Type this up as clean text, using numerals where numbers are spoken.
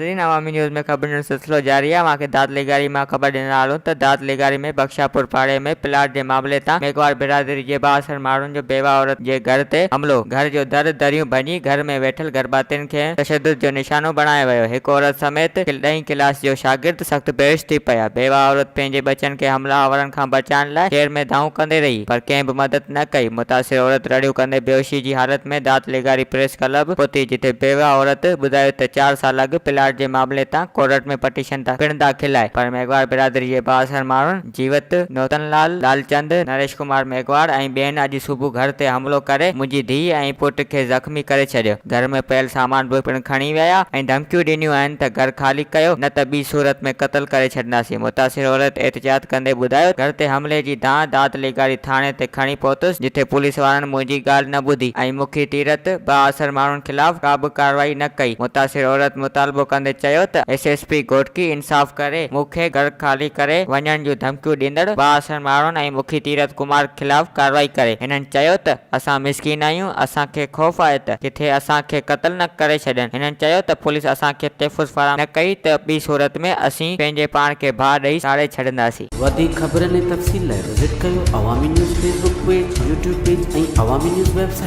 ناظرين عوامي نيوز ۾ خبرن جو سلسلو جاري آهي اوهان کي داد لغاري مان خبر ڏيندا هلون ته داد لغاري ۾ بخشاپور پاڙي ۾ پلاٽ جي معاملي تان ميگهواڙ برادري جي بااثر ماڻهن جو بيواهه عورت جي گهر تي حملو گهر جو در دريون ڀڃي گهر ۾ ويٺل گهرڀاتين کي تشدد جو نشانو بڻايو ويو هڪ عورت سميت ڏهين ڪلاس جو شاگرد سخت بيهوش ٿي پيا بيواهه عورت پنهنجي ٻچن کي حملا آورن کان بچائڻ لاء شهر ۾ دانهون ڪندي رهي پر ڪنهن به مدد نه ڪئي متاثر عورت رڙيون ڪندي بيهوشي جي حالت ۾ داد لغاري پريس ڪلب پهتي جتي بيوه عورت ٻڌايو ته چار سال اڳ پلاٽ جي معاملي تان ڪورٽ ۾ پٽيشن پڻ داخل آهي پر ميگهواڙ برادري جي بااثر ماڻهن جيوت نوتن لال، لال چند، نريش ڪمار ميگهواڙ ۽ ٻين اڄ صبح گهر تي حملو ڪري منهنجي ڌيء ۽ پٽ کي زخمي ڪري ڇڏيو گهر ۾ پيل سامان به پڻ کڻي ويا ۽ ڌمڪيون ڏنيون آهن ته گهر خالي ڪيو نه ته ٻي صورت ۾ قتل ڪري ڇڏنداسين متاثر عورت احتجاج ڪندي ٻڌايو ته گهر تي حملي جي دانهن داد لغاري ٿاڻي تي کڻي پهتس جتي پوليس وارن منهنجي ڳالهه نه ٻڌي ۽ مکي تيرت بااثر ماڻهن خلاف ڪا به ڪارروائي نه ڪئي. متاثر عورت مطالبو ڪندي چيو ته ايس ايس پي گهوٽڪي انصاف ڪري مون کي گهر خالي ڪري وڃڻ جون ڌمڪيون ڏيندڙ بااثر ماڻهن ۽ مکي تيرت ڪمار خلاف ڪارروائي ڪري. هنن چيو ته اسان مسڪين آهيون اسان کي خوف آهي ته ڪٿي اسان کي قتل نه ڪري ڇڏين. هنن چيو ته پوليس اسان کي تحفظ فراهم نه ڪئي ته ٻي صورت ۾ اسين پنهنجي پاڻ کي باهه ڏئي ساڙي ڇڏنداسين. وڌيڪ خبرن ۽ تفصيل لاء وزٽ ڪيو Awami news Facebook page, YouTube page ۽ Awami news website.